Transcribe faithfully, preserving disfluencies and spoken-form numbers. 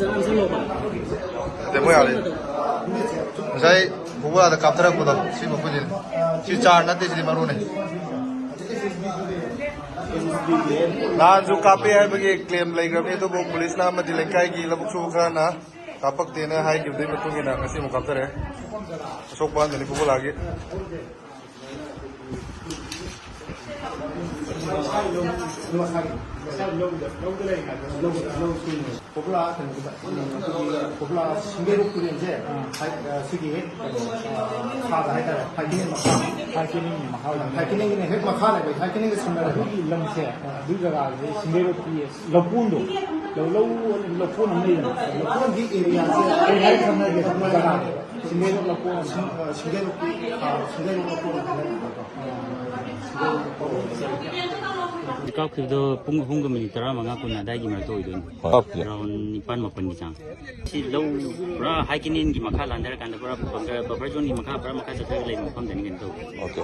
ꯅꯠꯇꯦ, ꯃꯣꯏ ꯑꯥꯗꯩ ꯉꯁꯥꯏ ꯐꯨꯠꯕꯣꯜꯗ ꯀꯥꯞꯊꯔꯛꯄꯗꯣ, ꯁꯤ ꯃꯈꯣꯏꯗꯤ, ꯁꯤ ꯆꯥꯔ ꯅꯠꯇꯦ, ꯁꯤꯗꯤ ꯃꯔꯨꯅꯦ꯫ ꯅꯍꯥꯟꯁꯨ ꯀꯥꯞꯄꯦ ꯍꯥꯏꯕꯒꯤ ꯀ꯭ꯂꯦꯝ ꯂꯩꯈ꯭ꯔꯕꯅꯤ, ꯑꯗꯨꯕꯨ ꯄꯨꯂꯤꯁꯅ ꯑꯃꯗꯤ ꯂꯩꯀꯥꯏꯒꯤ ꯂꯧꯕꯨꯛ ꯁꯨꯕ ꯈꯔꯅ ꯀꯥꯞꯄꯛꯇꯦꯅ ꯍꯥꯏꯈꯤꯕꯗꯨꯒꯤ ꯃꯇꯨꯡ ꯏꯟꯅ ꯉꯁꯤ ꯑꯃꯨꯛ ꯀꯥꯞꯊꯔꯛꯑꯦ꯫ ꯑꯁꯣꯛꯄ ꯑꯍꯟꯗꯅꯤ ꯐꯨꯠꯕꯣꯜꯒꯤ꯫ ꯀꯣꯕ꯭ꯔꯥ ꯁꯤꯡꯒꯩꯔꯣꯛ ꯇꯨꯔꯦꯜꯁꯦ, ꯁꯤꯒꯤ ꯍꯦꯛ ꯃꯈꯥꯗ ꯍꯥꯏꯇꯥꯔꯦ, ꯍꯥꯏꯀꯤꯅꯤꯡ ꯃꯈꯥ꯫ ꯍꯥꯏꯀꯤꯅꯤꯡꯒꯤ ꯃꯈꯥꯗ꯫ ꯍꯥꯏꯀꯤꯅꯤꯡꯒꯤꯅ ꯍꯦꯛ ꯃꯈꯥ ꯂꯩꯕ, ꯍꯥꯏꯀꯤꯅꯤꯡꯒ ꯁꯝꯅꯔꯦꯕ꯫ ꯑꯗꯨꯒꯤ ꯂꯝꯁꯦ, ꯑꯗꯨ ꯖꯒꯥꯁꯦ ꯁꯤꯡꯒꯩꯔꯣꯛꯀꯤ ꯂꯧꯀꯣꯟꯗꯣ, ꯂꯧ, ꯂꯧ, ꯂꯧꯀꯣꯟ ꯑꯃ ꯂꯩꯗꯅ, ꯂꯧꯀꯣꯟꯒꯤ ꯑꯦꯔꯤꯌꯥꯁꯦ ꯀꯩ ꯍꯥꯏꯅ ꯈꯪꯅꯒꯦ? ꯖꯒꯥꯁꯦ ꯁꯤꯡꯒꯩꯔꯣꯛ ꯂꯧꯀꯣꯟ꯫ ꯁꯤꯡ-, ꯑ, ꯁꯤꯡꯒꯩꯔꯣꯛꯀꯤ, ꯑ, ꯁꯤꯡꯒꯩꯔꯣꯛ ꯂꯧꯀꯣꯟ ꯍꯥꯏꯅꯕꯀꯣ꯫ ꯀꯥꯞꯈꯤꯕꯗꯣ ꯄꯨꯡ ꯑꯍꯨꯝꯒ ꯃꯤꯅꯤꯠ ꯇꯔꯥꯃꯉꯥ ꯀꯨꯟ ꯑꯗꯥꯏꯒꯤ ꯃꯔꯛꯇ ꯑꯣꯏꯗꯣꯏꯅꯤ꯫ ꯀꯥꯞꯈꯤꯕ꯫ ꯔꯥꯎꯟ ꯅꯤꯄꯥꯟ ꯃꯥꯄꯟꯒꯤ ꯆꯥꯡ꯫ ꯁꯤ ꯂꯧ ꯄꯨꯔꯥ ꯍꯥꯏ ꯀꯦꯅꯦꯜꯒꯤ ꯃꯈꯥ ꯂꯥꯟꯊꯔꯀꯥꯟꯗ ꯄꯨꯔꯥ ꯕꯐꯔ, ꯕꯐꯔ ꯖꯣꯟꯒꯤ ꯃꯈꯥ, ꯄꯨꯔꯥ ꯃꯈꯥ ꯆꯠꯊꯔꯒ ꯂꯩꯕ ꯃꯐꯝꯗꯅꯤ ꯀꯩꯅꯣ ꯇꯧꯕ꯫ ꯑꯣꯀꯦ꯫